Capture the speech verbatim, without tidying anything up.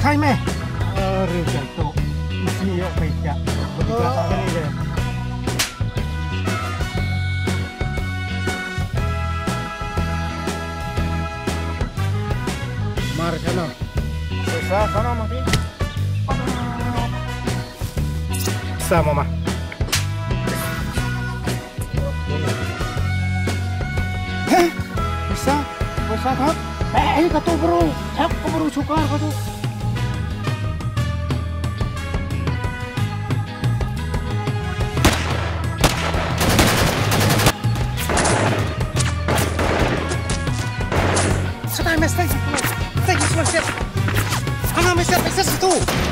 Thai me. Aru jai to. Isi yok pe kya. Budi kata kali de. Mar sana. Sa sana mati. Sa mama. Heh, bisa, bisa thot. Eh, eh, katu bro, thot ka bro sukar katu. Sana message tu, message tu, message. Sana message, message tu.